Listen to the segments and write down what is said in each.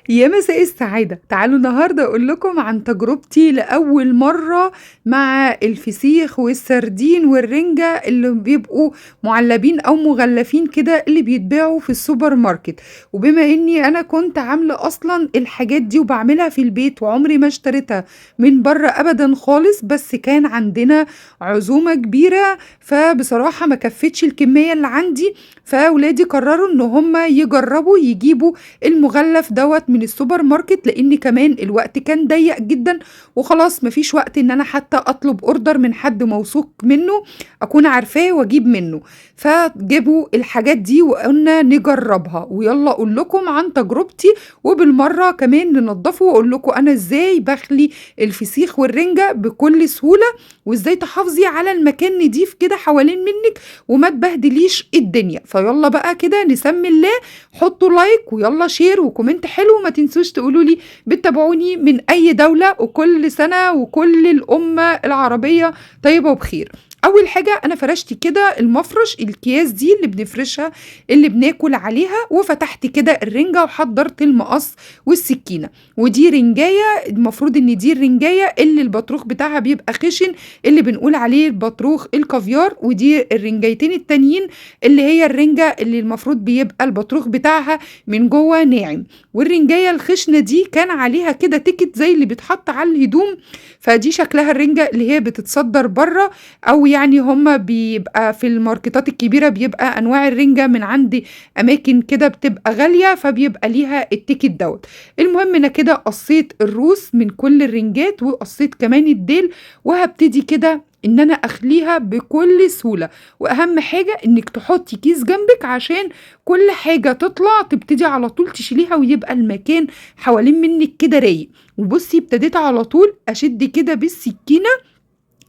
يا مساء السعادة، تعالوا النهاردة أقول لكم عن تجربتي لأول مرة مع الفسيخ والسردين والرنجة اللي بيبقوا معلبين أو مغلفين كده اللي بيتباعوا في السوبر ماركت. وبما إني أنا كنت عاملة أصلا الحاجات دي وبعملها في البيت وعمري ما اشتريتها من بره أبدا خالص، بس كان عندنا عزومة كبيرة فبصراحة ما كفتش الكمية اللي عندي، فولادي قرروا إن هم يجربوا يجيبوا المغلف دوت من السوبر ماركت، لان كمان الوقت كان ضيق جدا وخلاص مفيش وقت ان انا حتى اطلب order من حد موثوق منه اكون عارفاه واجيب منه. فجيبوا الحاجات دي وقلنا نجربها، ويلا اقول لكم عن تجربتي، وبالمره كمان ننضفه واقول لكم انا ازاي بخلي الفسيخ والرنجه بكل سهولة، وازاي تحافظي على المكان نضيف كده حوالين منك وما تبهدليش الدنيا. فيلا بقى كده نسمي الله، حطوا like ويلا share و comment حلو، وما تنسوش تقولوا لي بتتابعوني من اي دولة، وكل سنة وكل الأمة العربية طيبة وبخير. اول حاجة انا فرشت كده المفرش الكياس دي اللي بنفرشها اللي بناكل عليها، وفتحت كده الرنجة وحضرت المقص والسكينة. ودي رنجاية، المفروض ان دي الرنجاية اللي البطروخ بتاعها بيبقى خشن اللي بنقول عليه البطروخ الكافيار، ودي الرنجايتين التانيين اللي هي الرنجة اللي المفروض بيبقى البطروخ بتاعها من جوه ناعم. والرنجاية الخشنة دي كان عليها كده ticket زي اللي بيتحط على الهدوم، فدي شكلها الرنجة اللي هي بتتصدر بره، او يعني هما بيبقى في الماركتات الكبيرة بيبقى انواع الرنجة من عند اماكن كده بتبقى غالية، فبيبقى ليها ال ticket دوت. المهم انا كده قصيت الروس من كل الرنجات وقصيت كمان الديل، وهبتدي كده ان انا اخليها بكل سهولة. واهم حاجة انك تحطي كيس جنبك عشان كل حاجة تطلع تبتدي على طول تشيليها، ويبقى المكان حوالين منك كده رايق. وبصي ابتديت على طول اشد كده بالسكينة،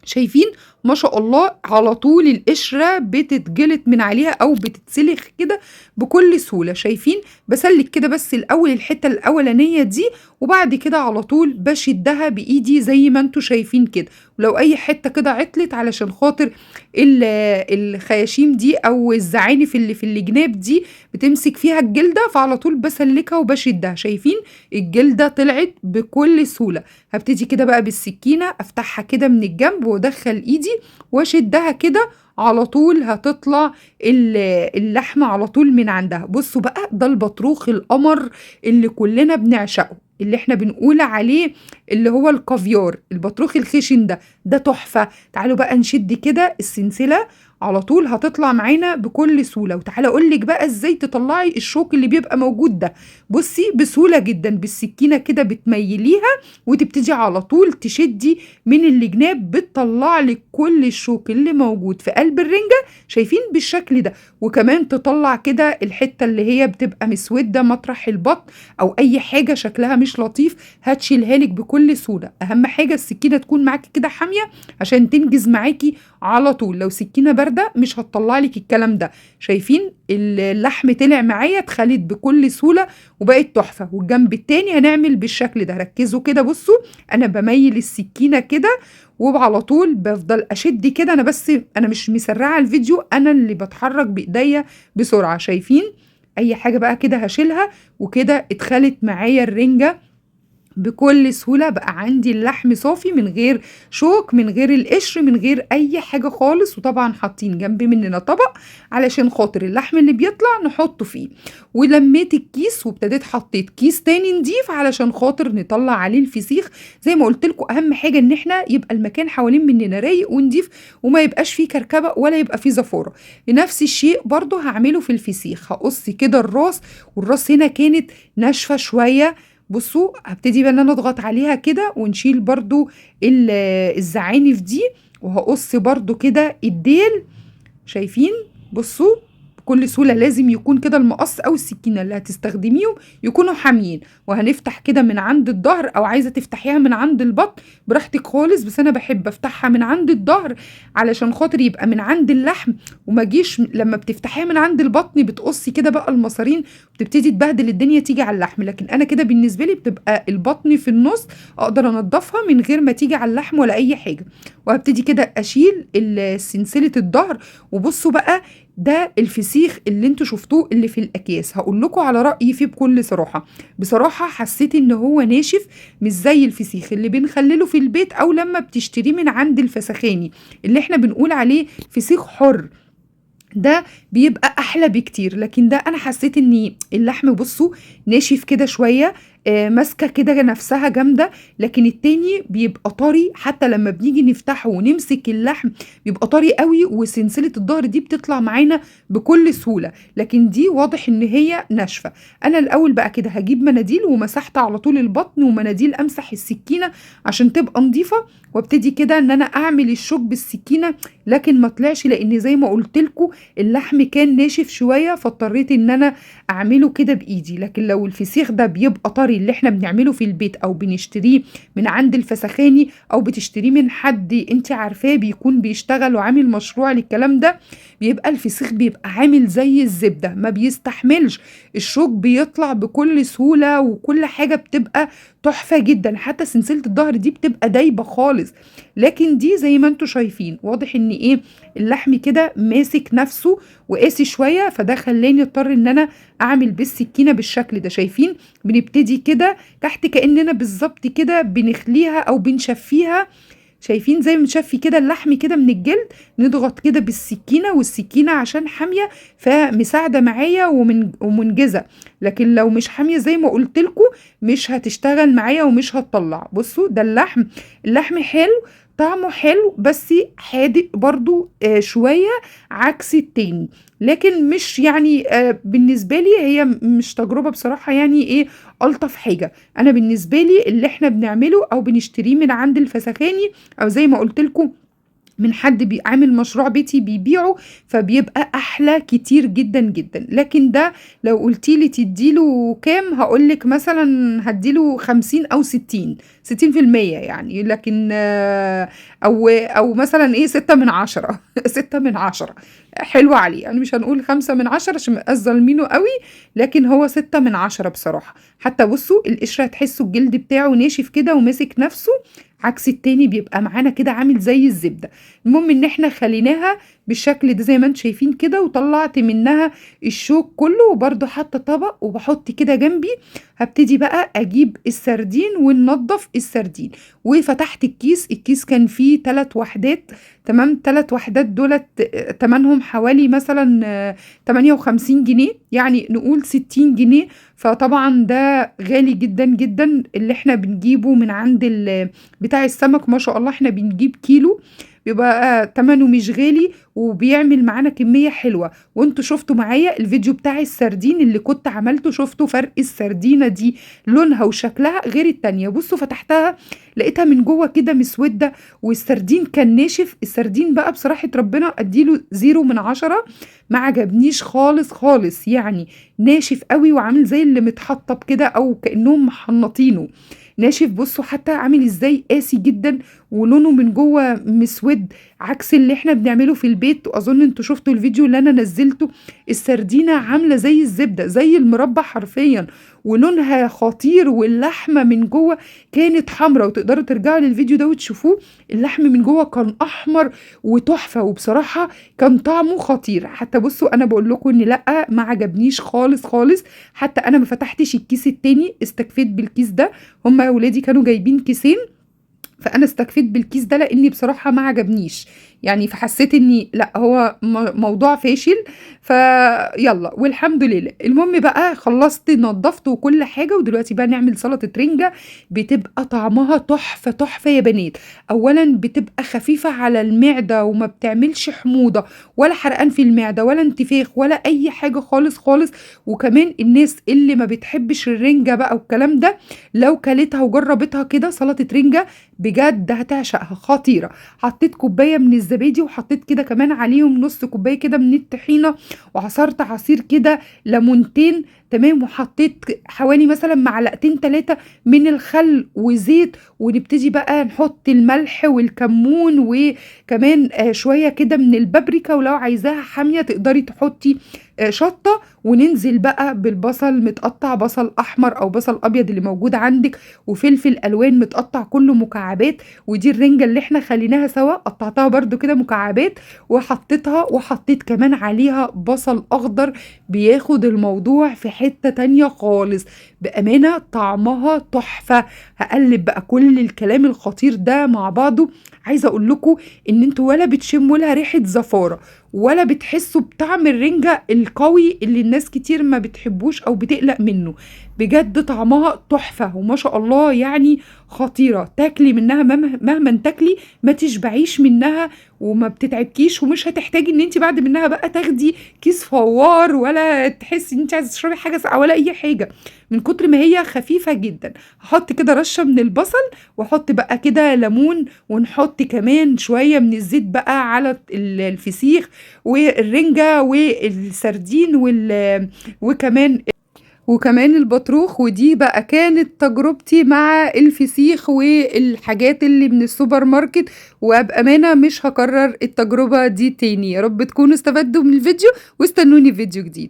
شايفين ما شاء الله على طول القشرة بتتجلط من عليها او بتتسلخ كده بكل سهولة. شايفين بسلك كده بس الاول الحتة الاولانية دي، وبعد كده على طول بشدها بايدي زي ما انتوا شايفين كده. ولو اي حتة كده عطلت علشان خاطر الخياشيم دي او الزعانف اللي في الجناب دي بتمسك فيها الجلدة، فعلى طول بسلكها وبشدها. شايفين الجلدة طلعت بكل سهولة. هبتدي كده بقى بالسكينة افتحها كده من الجنب وادخل ايدي واشدها كده على طول، هتطلع اللحمة على طول من عندها. بصوا بقى ده البطروخ القمر اللي كلنا بنعشقه، اللي احنا بنقول عليه اللي هو الكافيار، البطروخ الخشن ده، ده تحفة. تعالوا بقى نشد كده السلسلة على طول هتطلع معانا بكل سهولة. وتعالى اقولك بقى ازاي تطلعي الشوك اللي بيبقى موجود ده. بصي بسهولة جدا بالسكينة كده بتميليها وتبتدي على طول تشدي من الجناب، بتطلع لك كل الشوك اللي موجود في قلب الرنجة، شايفين بالشكل ده. وكمان تطلع كده الحتة اللي هي بتبقى مسودة مطرح البطن او اي حاجة شكلها مش لطيف، هتشيلها لك بكل سهولة. اهم حاجة السكينة تكون معاكي كده حامية عشان تنجز معاكي على طول، لو سكينة باردة مش هتطلع لك الكلام ده. شايفين اللحم طلع معايا اتخلت بكل سهولة وبقت تحفة. والجنب التاني هنعمل بالشكل ده، ركزوا كده. بصوا انا بميل السكينة كده وعلى طول بفضل اشد كده، انا بس انا مش مسرعة الفيديو، انا اللي بتحرك بايديا بسرعة. شايفين اي حاجة بقى كده هشيلها، وكده اتخلت معايا الرنجة بكل سهولة. بقى عندي اللحم صافي من غير شوك، من غير القشر، من غير اي حاجة خالص. وطبعا حاطين جنب مننا طبق علشان خاطر اللحم اللي بيطلع نحطه فيه. ولميت الكيس وابتديت حطيت كيس تاني نضيف علشان خاطر نطلع عليه الفسيخ. زي ما قلت لكم اهم حاجة ان احنا يبقى المكان حوالين مننا رايق ونضيف، وما يبقاش فيه كركبة ولا يبقى فيه زفارة. نفس الشيء برضو هعمله في الفسيخ، هقص كده الراس، والراس هنا كانت ناشفة شوية. بصوا هبتدي بقى ان انا اضغط عليها كده ونشيل برضو الزعانف دي، وهقص برضو كده الديل. شايفين بصوا بكل سهولة. لازم يكون كده المقص او السكينة اللي هتستخدميهم يكونوا حاميين. وهنفتح كده من عند الظهر، او عايزة تفتحيها من عند البطن براحتك خالص، بس انا بحب افتحها من عند الظهر علشان خاطر يبقى من عند اللحم، وما جيش لما بتفتحيها من عند البطن بتقصي كده بقى المصارين وبتبتدي تبهدل الدنيا تيجي على اللحم. لكن انا كده بالنسبة لي بتبقى البطن في النص، اقدر انضفها من غير ما تيجي على اللحم ولا اي حاجة. وهبتدي كده اشيل سلسلة الظهر. وبصوا بقى ده الفسيخ اللي انتوا شفتوه اللي في الاكياس. هقول لكم على رايي فيه بكل صراحة. بصراحة حسيت ان هو ناشف، مش زي الفسيخ اللي بنخلله في البيت او لما بتشتريه من عند الفسخاني اللي احنا بنقول عليه فسيخ حر، ده بيبقى احلى بكتير. لكن ده انا حسيت ان اللحم بصوا ناشف كده شوية، ماسكه كده نفسها جامدة، لكن التاني بيبقى طري، حتى لما بنيجي نفتحه ونمسك اللحم بيبقى طري قوي، وسلسلة الظهر دي بتطلع معانا بكل سهولة. لكن دي واضح ان هي ناشفة. انا الاول بقى كده هجيب مناديل، ومسحت على طول البطن، ومناديل امسح السكينة عشان تبقى نظيفة، وابتدي كده ان انا اعمل الشوك بالسكينة، لكن ما طلعش لان زي ما قلت لكم اللحم كان ناشف شوية، فاضطريت ان انا اعمله كده بايدي. لكن لو الفسيخ ده بيبقى طري اللي احنا بنعمله في البيت او بنشتريه من عند الفسخاني او بتشتريه من حد انت عارفاه بيكون بيشتغل وعامل مشروع للكلام ده، بيبقى الفسيخ بيبقى عامل زي الزبدة، ما بيستحملش الشوك، بيطلع بكل سهولة، وكل حاجة بتبقى تحفة جدا، حتى سلسلة الظهر دي بتبقى دايبه خالص. لكن دي زي ما انتم شايفين واضح ان ايه اللحم كده ماسك نفسه وقاسي شوية، فده خلاني اضطر ان انا اعمل بالسكينة بالشكل ده. شايفين بنبتدي كده تحت كاننا بالظبط كده بنخليها او بنشفيها، شايفين زي ما بنشفي كده اللحم كده من الجلد، نضغط كده بالسكينة، والسكينة عشان حامية فمساعده معايا ومنجزه، لكن لو مش حامية زي ما قلت لكم مش هتشتغل معايا ومش هتطلع. بصوا ده اللحم، اللحم حلو، طعمه حلو، بس حادق برضو شوية عكس التاني، لكن مش يعني بالنسبة لي هي مش تجربة بصراحة يعني ايه ألطف حاجة. انا بالنسبة لي اللي احنا بنعمله او بنشتريه من عند الفسخاني او زي ما قلت لكم من حد بيعمل مشروع بيتي بيبيعه، فبيبقى احلى كتير جدا جدا. لكن ده لو قلتيلي تديله كام، هقولك مثلا هديله 50 او 60% يعني، لكن او مثلا ايه 6 من 10 6 من 10 حلو عليه، يعني مش هنقول 5 من 10 عشان مبقاش ظالمينه قوي، لكن هو 6 من 10 بصراحة. حتى بصوا القشرة هتحسوا الجلد بتاعه ناشف كده وماسك نفسه، عكس التاني بيبقى معانا كده عامل زي الزبدة. المهم ان احنا خليناها بالشكل ده زي ما انتم شايفين كده، وطلعت منها الشوك كله، وبرده حاطه طبق وبحط كده جنبي. هبتدي بقى اجيب السردين وننضف السردين. وفتحت الكيس، الكيس كان فيه 3 وحدات، تمام، 3 وحدات دولت تمنهم حوالي مثلا 58 جنيه، يعني نقول 60 جنيه. فطبعا ده غالي جدا جدا اللي احنا بنجيبه من عند بتاع السمك، ما شاء الله احنا بنجيب كيلو بيبقى تمنه مش غالي وبيعمل معانا كمية حلوة. وانتوا شفتوا معايا الفيديو بتاع السردين اللي كنت عملته، شفتوا فرق السردينة دي لونها وشكلها غير التانية. بصوا فتحتها لقيتها من جوه كده مسودة، والسردين كان ناشف. السردين بقى بصراحة ربنا اديله 0 من 10، ما عجبنيش خالص خالص، يعني ناشف قوي وعامل زي اللي متحطب كده او كأنهم محنطينه ناشف. بصوا حتى عامل ازاي، قاسي جدا ولونه من جوه مسود، عكس اللي احنا بنعمله في البيت. واظن انتوا شفتوا الفيديو اللي انا نزلته، السردينه عامله زي الزبدة زي المربى حرفيا، ولونها خطير، واللحمة من جوه كانت حمراء، وتقدروا ترجعوا للفيديو ده وتشوفوه، اللحم من جوه كان احمر وتحفه، وبصراحة كان طعمه خطير. حتى بصوا انا بقول لكم ان لا ما عجبنيش خالص خالص، حتى انا ما فتحتش الكيس التاني، استكفيت بالكيس ده. هما ولادي كانوا جايبين كيسين، فانا استكفيت بالكيس ده لاني بصراحة ما عجبنيش يعني، فحسيت اني لا هو موضوع فاشل، فيلا والحمد لله. المهم بقى خلصت نظفت وكل حاجة، ودلوقتي بقى نعمل سلطة رنجه بتبقى طعمها تحفة تحفة يا بنات. اولا بتبقى خفيفة على المعدة وما بتعملش حموضه ولا حرقان في المعدة ولا انتفاخ ولا اي حاجة خالص خالص. وكمان الناس اللي ما بتحبش الرنجه بقى والكلام ده، لو كلتها وجربتها كده سلطة رنجه بجد هتعشقها، خطيرة. حطيت كوباية من الزبادي، وحطيت كده كمان عليهم نص كوباية كده من الطحينه، وعصرت عصير كده ليمونتين، تمام. وحطيت حوالي مثلا معلقتين 3 من الخل وزيت، ونبتدي بقى نحط الملح والكمون وكمان شوية كده من البابريكا، ولو عايزاها حامية تقدري تحطي شطة. وننزل بقى بالبصل متقطع، بصل احمر او بصل ابيض اللي موجود عندك، وفلفل الوان متقطع كله مكعبات. ودي الرنجة اللي احنا خليناها سوا، قطعتها برضو كده مكعبات وحطيتها، وحطيت كمان عليها بصل اخضر، بياخد الموضوع في حتة تانية خالص. بأمانة طعمها تحفة. هقلب بقى كل الكلام الخطير ده مع بعضه. عايزة اقول لكم ان انتوا ولا بتشموا لها ريحة زفارة، ولا بتحسوا بطعم الرنجة القوي اللي الناس كتير ما بتحبوش او بتقلق منه. بجد طعمها تحفة وما شاء الله، يعني خطيرة. تاكلي منها مهما تاكلي ما تشبعيش منها وما بتتعبكيش، ومش هتحتاجي ان انت بعد منها بقى تاخدي كيس فوار، ولا تحسي ان انت عايزه تشربي حاجة ساقعه ولا اي حاجة، من كتر ما هي خفيفة جدا. هحط كده رشه من البصل، واحط بقى كده ليمون، ونحط كمان شوية من الزيت بقى على الفسيخ والرنجه والسردين وكمان البطروخ. ودي بقى كانت تجربتي مع الفسيخ والحاجات اللي من السوبر ماركت، وبأمانة مش هكرر التجربة دي تاني. يا رب تكونوا استفدتوا من الفيديو، واستنوني في فيديو جديد.